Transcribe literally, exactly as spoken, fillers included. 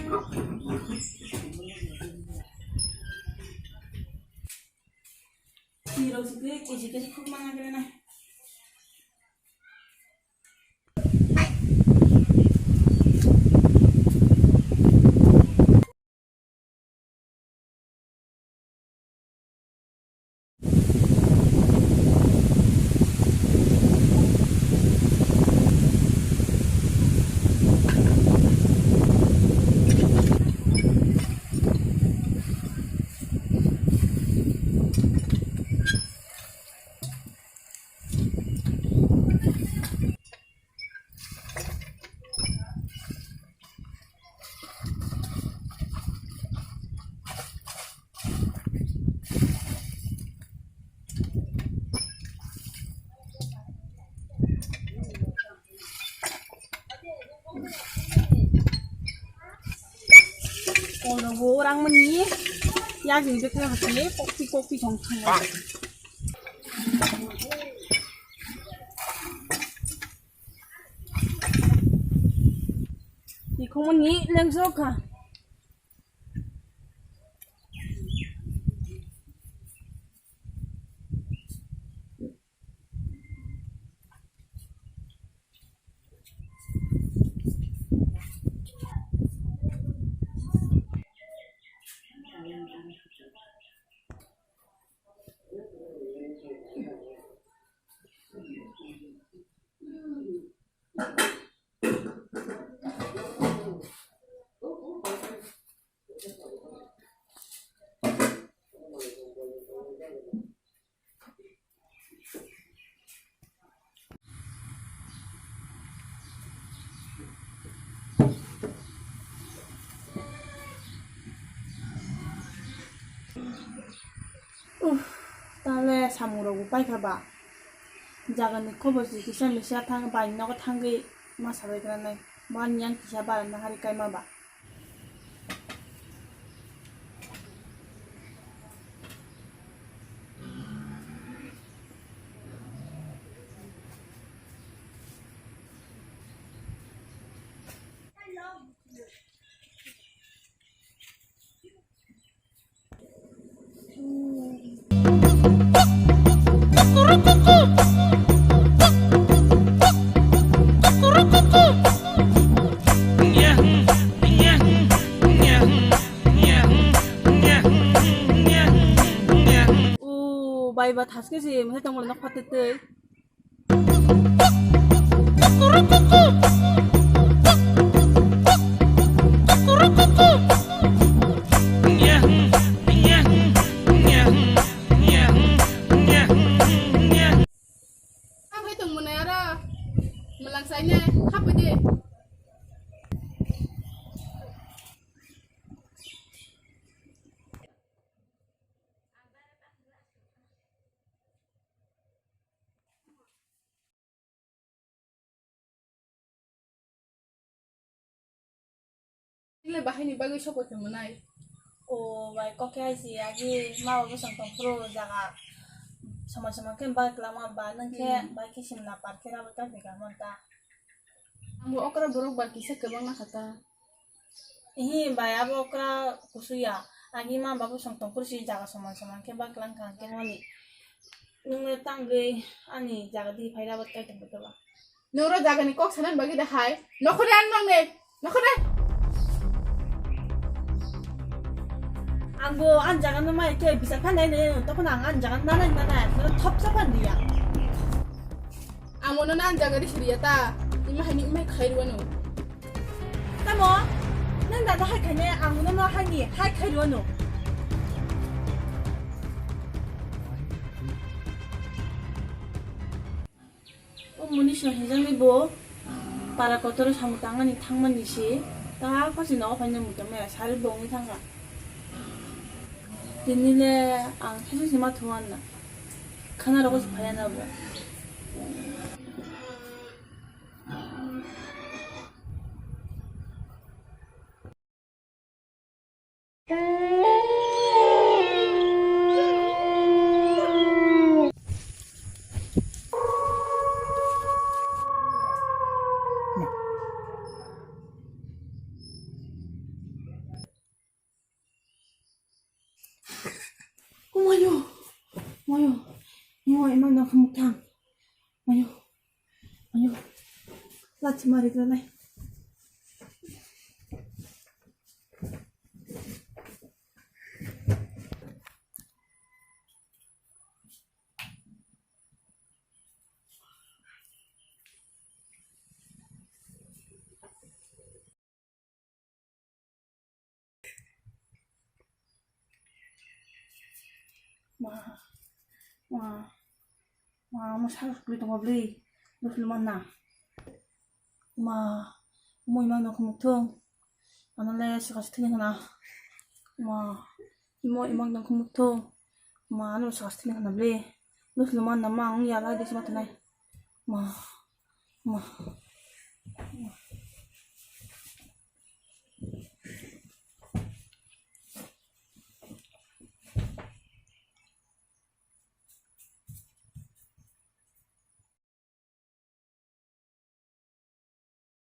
Tirok si twi kisi kisi khuk mangna kene na. Kono bo rang mani ya jing jek na hasi kokpi kokpi song thang. Ikhong mani leng so kha. Uff, tale samung rok bo paikha ba. Jaga ni kobo si kisa misa thang bai nogo thangwi ma sabai gra nai. Ba ni yang kisa bara na hari kai ma ba. O bai ba thaske se masa tongmani nok phatwi twi. Ang hai tongmani aro mwlang saine hapoi de. Nile bahai ni bagwi sokoi khe mwnai. O bai, kok khe hai si agi ma bo bwswng tong phuru jaga soman soman khe bai kwlangma ba, nwng khe Hmm. bai khe simna par khe rw ta thika mon ta. Ang bo okra borok ba kisa kwbang na kha ta. Ihi bai abo okra kusu ya. Agi ma babu song tong phuru si jaga soman soman khe baklang kha khe mani. Nwng le tangwi ani jaga di phai rabat kai tong ba. Nwng ro jaga ni kok sanan bagwi da hai. Nokhore an mang ne. Nokhore. Ang bo an jaga no mai khe bisa phan dai ne. Tokon ang an jaga na nai na nai. Thop sa phan dia. Amo no nan jaga ri suriya ta. Ima hani ima khai ruwano. Tamo? Nang dada hai khaine ang no no hai ni hai khai ruwano. O muni sino hinjang ni bo para kotoro samu tangani thangmani si ta pasi no phai no muta me sari bongni thangka. Tini le ang thisi sima thuan na. Khana rogo se phai na bo. Imang nang khumuk thang. Mayo. Mayo. Lati mari granai. Ma, ma, ma, ma, ma, sal kuli tongo bli, bus luman na. Ma, moi mang nang khumuk thung. Ano le sika sithini khana. Ma, moi mang nang khumuk thung. Ma, ano sika sithini khana bli. Bus luman na ma, ang ya lai disi ma tanai. Ma, ma, ma.